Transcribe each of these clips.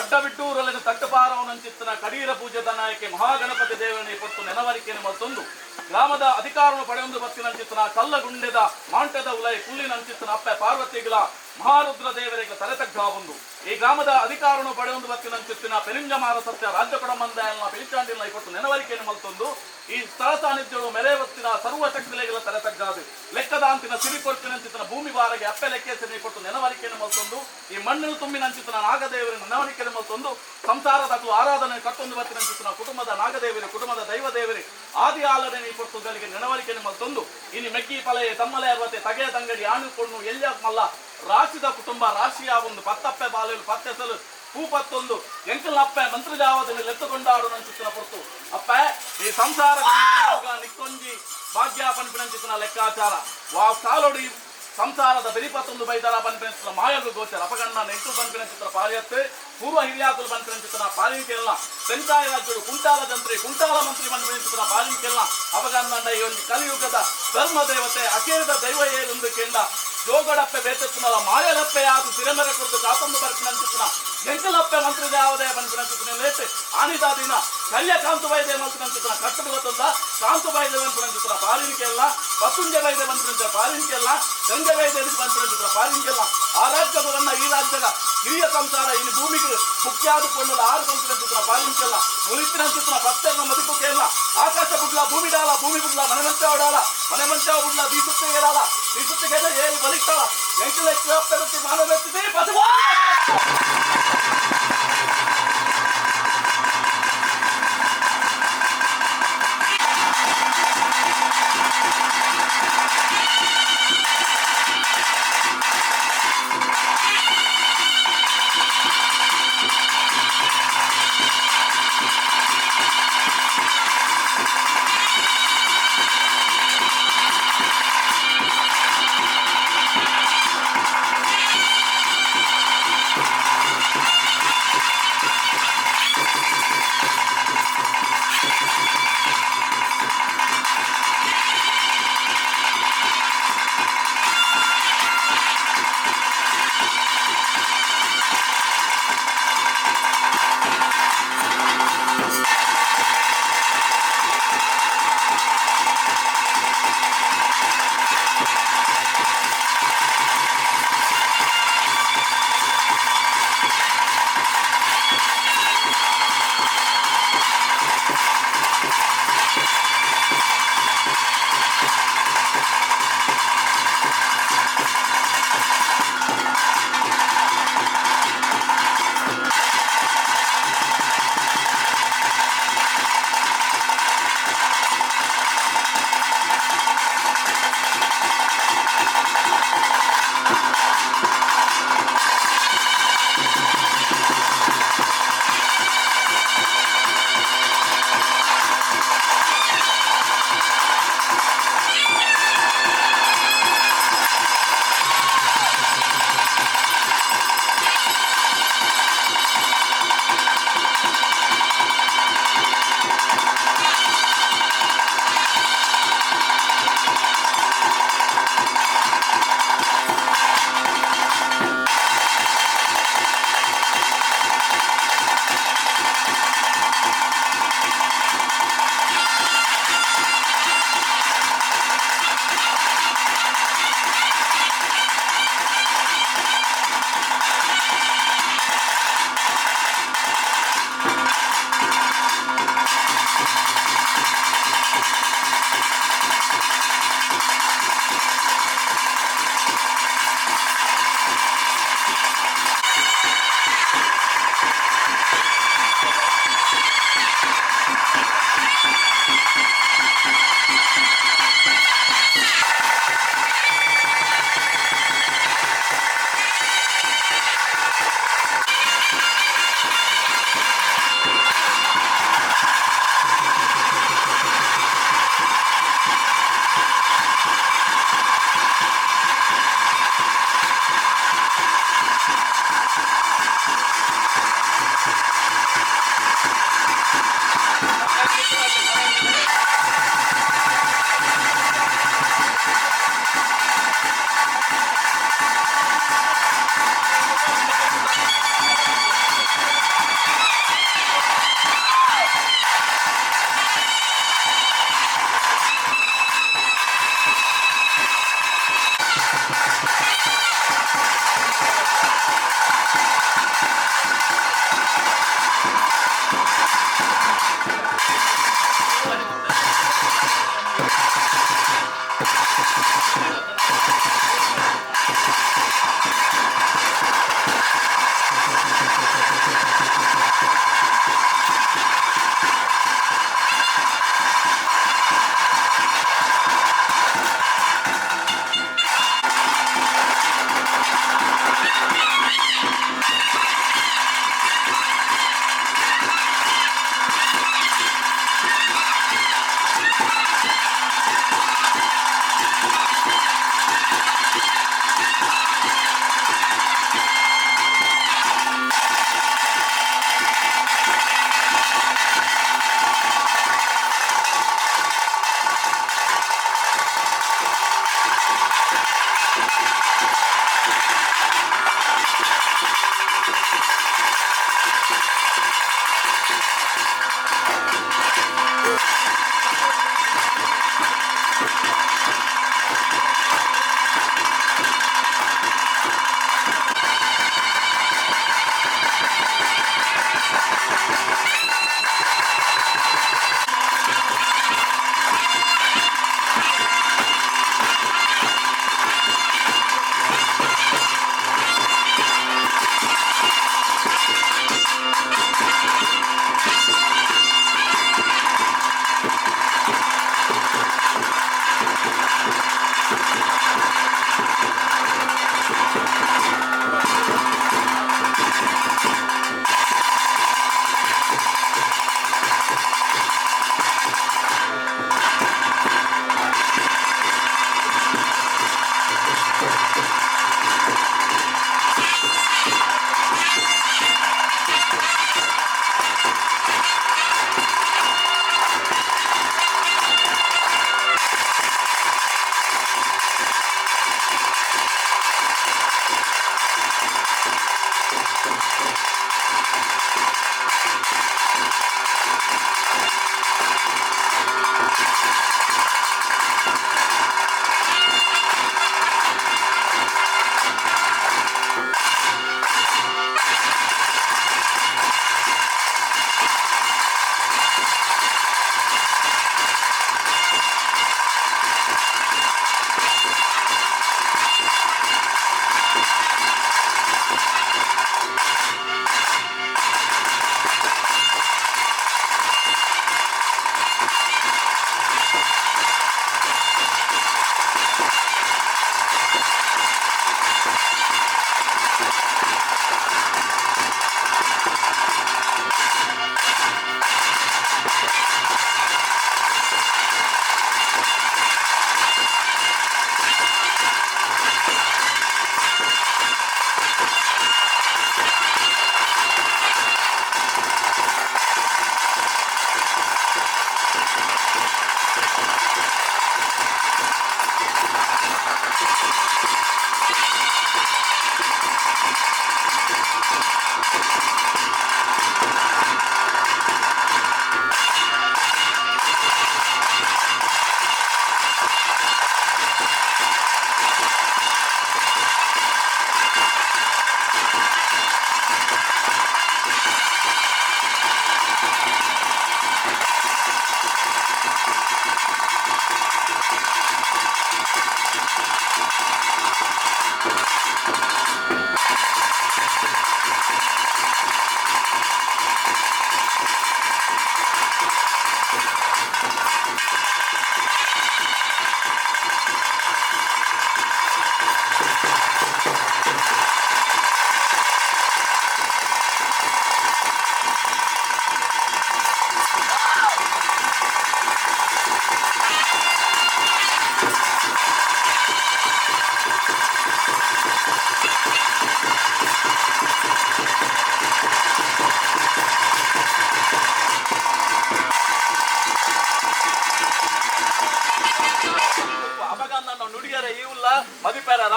ಅಡ್ಡಬಿಟ್ಟೂರಲ್ಲಿನ ತಟ್ಟುಪಾರವನಂಚಿತ್ತನ ಕಡೀರ ಪೂಜೆದ ನಾಯಕೆ ಮಹಾಗಣಪತಿ ದೇವರನೆ ಪೊತ್ತು ನೆನವರಿಕೆಯನ್ನು ಮಲ್ತೊಂದು ಗ್ರಾಮದ ಅಧಿಕಾರವನ್ನು ಪಡೆಯೊಂದು ಬತ್ತಿನಂಚಿತ್ತನ ಕಲ್ಲಗುಂಡೆದ ಮಾಂಟದ ಉಲೈ ಕುಲ್ಲಿನಂಚಿತ್ತನ ಅಪ್ಪೆ ಪಾರ್ವತಿಗಳ ಮಹಾರುದ್ರ ದೇವರಿಗೆ ತಲೆತಗ್ಗಾವೊಂದು ಈ ಗ್ರಾಮದ ಅಧಿಕಾರವನ್ನು ಪಡೆಯೊಂದು ಬತ್ತಿನಂಚಿತ್ತಿನ ಪೆರಿಂಜಮಾರ ಸತ್ಯ ರಾಜ್ಯ ಕೊಡಮಂದಾಯನ ಪಿಲಿಚಾಂಡಿನ ಪೊತ್ತು ನೆನವರಿಕೆಯನ್ನು ಮಲ್ತೊಂದು ಈ ಸ್ಥಳ ಸಾನ್ನಿಧ್ಯಗಳು ಮೆರೆವತ್ತಿನ ಸರ್ವಶಕ್ತಿಲೆಗಳ ತಲೆತಗ್ಗಾದು ಲೆಕ್ಕದಾಂತಿನ ಸಿರಿಕೊರ್ಪಿನಂಚಿತನ ಭೂಮಿ ಬಾರಗೆ ಅಪ್ಪೆ ಲೆಕ್ಕೆಸರಿ ಕೊಟ್ಟು ನೆನವರಿಕೆಯನ್ನು ಮಲ್ತೊಂದು ಈ ಮಣ್ಣಿನ ತುಂಬಿನಂಚಿತನ ನಾಗದೇವರ ನೆನವರಿಕೆಯನ್ನು ಮಲ್ತೊಂದು ಸಂಸಾರದ ಆರಾಧನೆ ಕಟ್ಟೊಂದು ಬತ್ತಿನಂಚಿತನ ಕುಟುಂಬದ ನಾಗದೇವರಿ ಕುಟುಂಬದ ದೈವ ದೇವರಿ ಆದಿ ಆಲನೆ ಕೊಟ್ಟುಗಳಿಗೆ ನೆನವರಿಕೆಯನ್ನು ಮಲ್ತೊಂದು ಇನಿ ಮೆಕ್ಕಿ ಪಲೆಯ ತಮ್ಮಲೆ ಅರ್ವತೆ ತಗೆಯ ತಂಗಡಿ ಆಣು ಕೊಣ್ಣು ಎಲ್ಯ ಮಲ್ಲ ರಾಶಿದ ಕುಟುಂಬ ರಾಶಿಯ ಒಂದು ಪತ್ತಪ್ಪೆ ಬಾಲೆಲು ಪತ್ತೆಸಲು ಪೂಪತ್ತೊಂದು ಎಂಕಲಪ್ಪೆ ಮಂತ್ರಜಾವದಲ್ಲಿ ಲೆತ್ತುಕೊಂಡಾಡು ನಂಚಿತನ ಪೊರ್ತು ಅಪ್ಪೆ ಈ ಸಂಸಾರ ನಿಕ್ಕೊಂಜಿ ಭಾಗ್ಯ ಪನ್ಪಿನಂಚಿತನ ಲೆಕ್ಕಾಚಾರ ವಾ ಸಾಲೋಡಿ ಸಂಸಾರದ ಬೆರಿಪತ್ತೊಂದು ಬೈದರ ಪನ್ಪಿನಂಚಿತನ ಮಾಯಗು ಗೋಚರ ಅಪಗಣ್ಣ ನೆಂಟು ಪನ್ಪಿನಂಚಿತನ ಪಾರ್ಯತ್ತೆ ಪೂರ್ವ ಹಿರಿಯಾಕುಲು ಪನ್ಪಿನಂಚಿತನ ಪಾಲಿಕೆಲ್ಲ ತೆಂಕಾಯ ರಾಜ್ಯಡು ಕುಂಟಾಲ ಜಂತ್ರಿ ಕುಂಟಾಲ ಮಂತ್ರಿ ಪನ್ಪಿನಂಚಿತನ ಪಾಲಿಕೆಲ್ಲ ಅಪಗಂದಂಡ ಈ ಒಂದು ಕಲಿಯುಗದ ಧರ್ಮ ದೇವತೆ ಅಕೇರಿದ ದೈವ ಏರೊಂದು ಕೆಂಡ ಜೋಗಡಪ್ಪೆ ಬೇತೆತ್ತುನಲ ಮಾಯಲಪ್ಪೆ ಆದು ಸಿರೆಮೆರೆ ಕೊಡ್ದು ಕಾತೊಂದು ಬರ್ಪಿನಂಚಿತನ ಎಂಕಲಪ್ಪೆ ಮಂತ್ರಿ ದೇವದೇ ಪನ್ಪಿನಂಚಿತನ ಲೇಟ್ ಆನಿದಾದಿನ ಕಲ್ಯ ಕಾಂತು ಬೈದೆ ಮಲ್ಪಿನಂಚಿತನ ಕಟ್ಟದು ಗೊತ್ತಲ್ಲ ಕಾಂತು ಬೈದೆ ಪನ್ಪಿನಂಚಿತನ ಪಾಲಿನಿಕೆಲ್ಲ ಪತ್ತುಂಜೆ ಬೈದೆ ಪನ್ಪಿನಂಚ ಪಾಲಿನಿಕೆಲ್ಲ ಗಂಗೆ ಬೈದೆ ಪನ್ಪಿನಂಚಿತನ ಪಾಲಿನಿಕೆಲ್ಲ ಆ ರಾಜ್ಯದ ಈ ರಾಜ್ಯದ ಹಿರಿಯ ಸಂಸಾರ ಇಲ್ಲಿ ಭೂಮಿಗೆ ಮುಖ್ಯಾದ ಕೊಂಡಲ ಆರು ಪನ್ಪಿನಂಚಿತನ ಪಾಲಿನಿಕೆಲ್ಲ ಮುಳಿಪಿನಂಚಿತನ ಪತ್ತೆಲ್ಲ ಮದಿಪುಕೆಲ್ಲ ಆಕಾಶ ಬುಡ್ಲ ಭೂಮಿ ಡಾಲ ಭೂಮಿ ಬುಡ್ಲ ಮನೆ ಮಂಚ ಓಡಾಲ ಮನೆ ಮಂಚ ಬುಡ್ಲ ಬೀಸುತ್ತೆ ಏಳಾಲ ಬೀಸುತ್ತೆ ಏರಿ ಬಲಿಕ್ತಾಳ ಎಂಟು ಲಕ್ಷ ಮಾನವೆತ್ತಿದೆ ಬಸವ.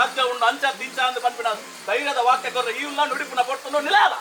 ರಾಜ್ಯ ಉಂಡು ಅಂಚ ತಿಂಚ ಅಂದ್ ಪನ್ಪಿನ ಧೈರ್ಯದ ವಾಕ್ಯ ಕೊರ್ರೆ ಈ ಉಲ್ಲ ನುಡಿಪುನ ಪೊರ್ತುನು ನಿಲಾಲ.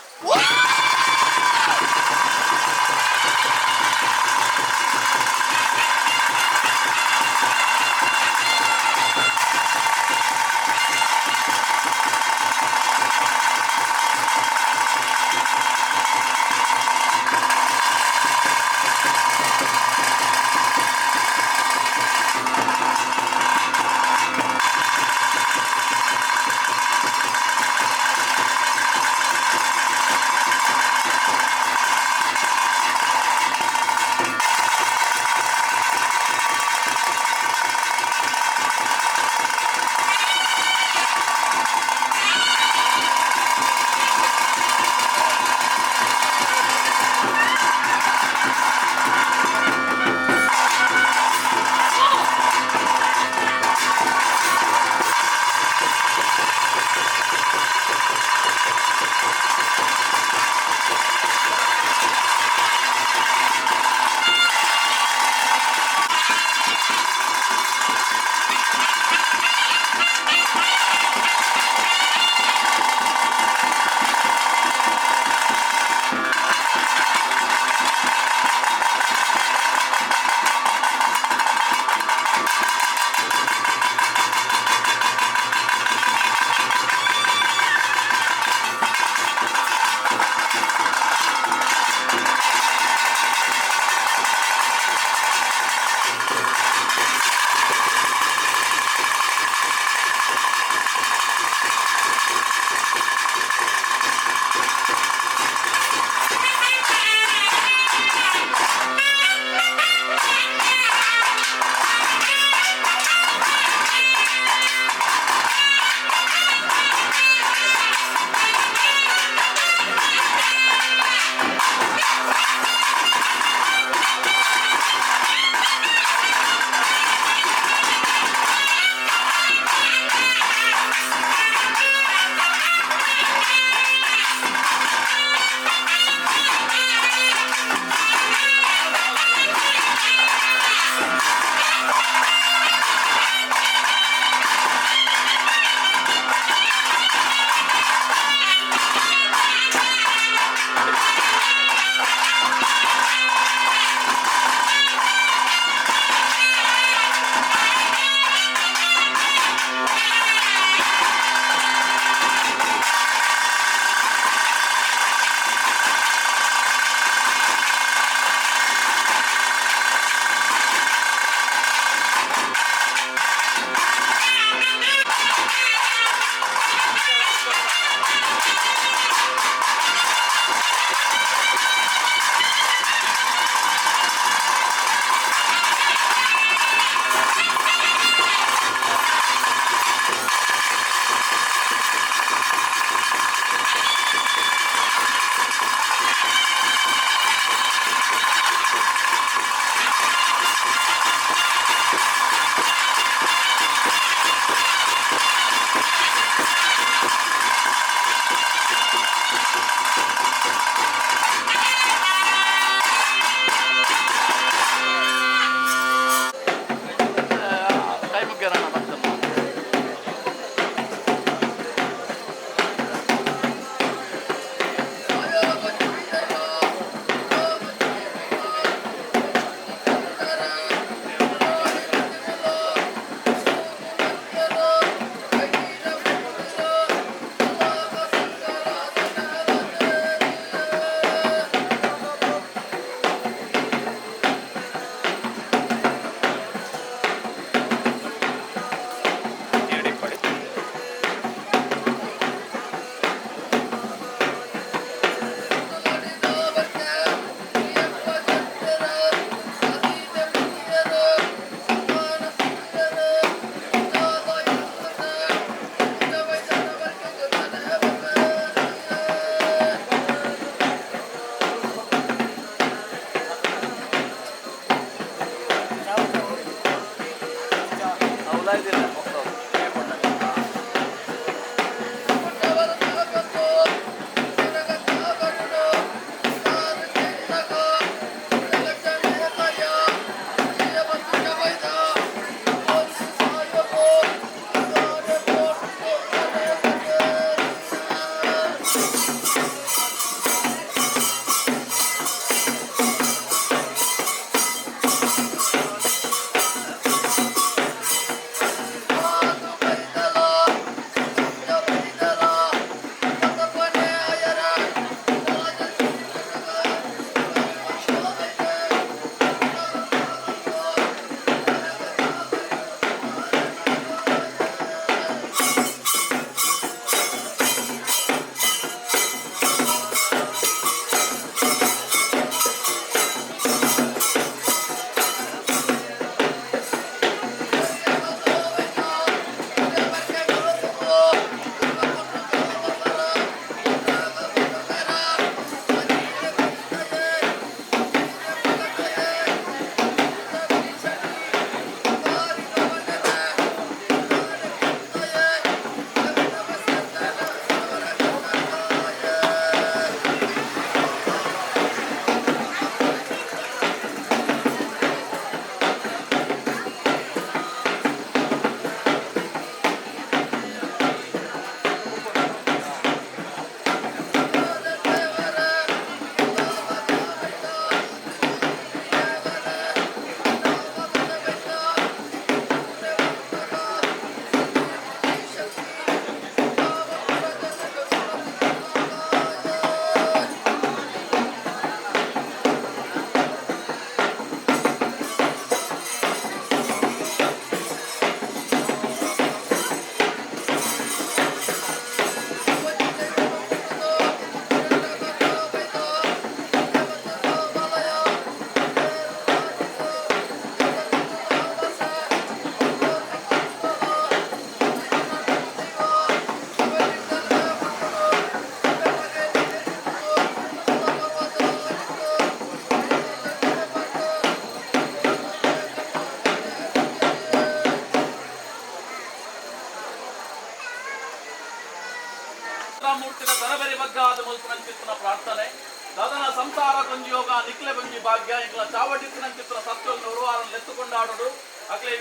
ಎಂಕ್ಲೆ ಒಂಜಿ ಭಾಗ್ಯ. ಎಂಕ್ಲ ಚಾವಡಿತ್ತಿನಂಚಿತ್ತಿನ ಸತ್ಯವನ್ನು ಒರುವಾರನ್ನು ಲೆತ್ತುಕೊಂಡಾಡೋಡು, ಅಕ್ಲೆ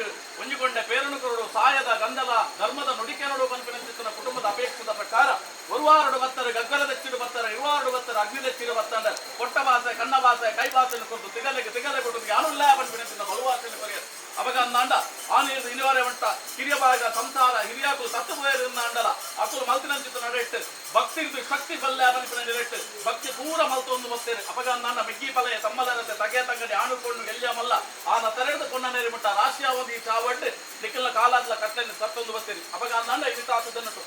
ಒಂಜಿಕೊಂಡೆ ಪೇರನು ಕೊರಡು, ಸಾಯದ ಗಂಧಲ ಧರ್ಮದ ನುಡಿಕೆನಡು ಪನ್ಪಿನಂಚಿತ್ತಿನ ಕುಟುಂಬದ ಅಪೇಕ್ಷದ ಪ್ರಕಾರ ಒರುವಾರಡು ಬತ್ತಾರೆ, ಗಗ್ಗರ ದಚ್ಚಿಡು ಬತ್ತಾರೆ, ಇರುವಾರಡು ಬತ್ತಾರೆ, ಅಗ್ನಿ ದಚ್ಚಿಡು ಬತ್ತಂಡ ಕೊಟ್ಟ ಬಾಸೆ, ಕಣ್ಣ ಬಾಸೆ, ಕೈ ಬಾಸೆಯನ್ನು ಕೊಟ್ಟು ತಿಗಲೆಗೆ ತಿಗಲೆ ಕೊಟ್ಟು ಯಾನುಲ್ಲ ಪನ್ಪಿನಂಚಿನ ಬಲುವಾಸೆಯನ್ನು ಕೊರಿಯರು. ಅಪಗ ಅಂದಾಂಡ ಆನಿ ಇನಿವರೆ వంట ಕಿರಿಯ ಭಾಗ ಸಂಸಾರ ಹಿರಿಯಾಕು ಸತ್ತು ಪೋಯರಿಂದಾಂಡಲ ಅಕುಲು ಮಲ್ತಿನಂಚಿತ್ತು ನಡೆಟ್ಟು ಭಕ್ತಿ ಶಕ್ತಿ ಬಲ್ಲೆ ಪನ್ಪಿನ ನೆರೆಟ್ಟು ಭಕ್ತಿ ಪೂರ ಮಲ್ತೊಂದು ಬತ್ತೇರು. ಅಪಗ ಅಂದಾಂಡ ಮೆಗ್ಗಿ ಪಲೆಯ ತಮ್ಮಲರತೆ ತಗೆ ತಂಗಡಿ ಆಣುಕೊಂಡು ಎಲ್ಲಿಯ ಮಲ್ಲ ಆನ ತರೆದು ಕೊನ್ನ ನೇರಿ ಮುಟ್ಟ ರಾಶಿಯ ಒಂದು ಈ ಚಾವಡ್ಡು ನಿಖಿಲ್ನ ಕಾಲಾದ್ಲ ಕಟ್ಟೆಯನ್ನು ಸತ್ತೊಂದು ಬತ್ತೇರಿ. ಅಪಗ ಅಂದಾಂಡ ಇರಿತಾತದನ್ನಟು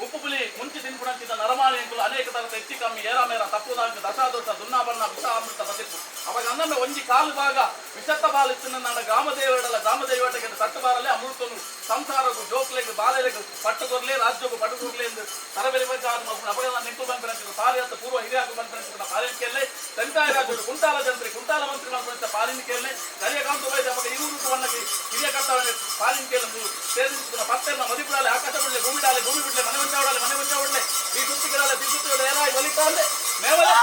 ಉಪ್ಪು ಪುಲಿ ಮುಂಚಿ ತಿನ್ಪುಣಂಚಿದ ನರಮಾಣಿ ಎಂಕುಲು ಅನೇಕ ತರದ ಹೆಚ್ಚಿ ಕಮ್ಮಿ ಏರ ಮೇರ ತಪ್ಪುದಾಂಕ ದಶಾದೋಷ ದುನ್ನಾಬಣ್ಣ ವಿಷ ಅಮೃತ ಬದಿಪ್ಪು. ಅವಾಗ ಅನ್ನಮ್ಮ ಒಂಜಿ ಕಾಲು ಭಾಗ ವಿಷತ್ತ ಬಾಲಿತ್ತಿನ ನನ್ನ ಗ್ರಾಮದೇವಡಲ ಗ್ರಾಮದೇವಟಗೆ ತಟ್ಟು ಬಾರಲೆ ಅಮೃತನು ಸಂಸಾರಗು ಜೋಕ್ಲೆಗ್ ಬಾಲೆಲೆಗ್ ಪಟ್ಟುಕೊರ್ಲೆ ರಾಜ್ಯಗು ಪಟ್ಟುಕೊರ್ಲೆ ಎಂದು ತರಬೇಲಿ ಬೇಕಾದ ಮಲ್ಪುನ. ಅವಾಗ ನಾನು ನಿಂತು ಬಂದ್ಪನಂಚಿದ ಪಾರಿಯತ್ತ ಪೂರ್ವ ಹಿರಿಯಾಕು ಬಂದ್ಪನಂಚಿದ ಪಾಲಿಕೆಯಲ್ಲೇ ತೆಂಕಾಯ ರಾಜ್ಯಡು ಕುಂಟಾಲ ಜಂತ್ರಿ ಕುಂಟಾಲ ಮಂತ್ರಿ ಮಲ್ಪನಂಚಿದ ಪಾಲಿಕೆಯಲ್ಲೇ ಕರಿಯ ಕಾಂತು ವೈದ್ಯ. ಅವಾಗ ಇರುವರು ವನ್ನಗಿ ಹಿರಿಯ ಕರ್ತವ್ಯ ಪಾಲಿಕೆಯಲ್ಲಿ ಸೇರಿಸಿದ ಪತ್ತೆಲ್ಲ ಮದಿಪುಡಾಲೆ ಆಕಾಶ ಬಿಡ್ಲೆ ಭೂಮಿ ಡಾಲೆ ಭೂಮಿ ಬಿಡ್ಲೆ ಮನೆ ವಂಚಾವಡಲೆ ಮನೆ ವಂಚಾವಡಲೆ ಈ ಸುತ್ತಿಗಳಲ್ಲ ಈ ಸುತ್ತಿಗಳ ಏರಾಯಿ ಒಲಿತಾಲೆ ಮೇವಲೆ.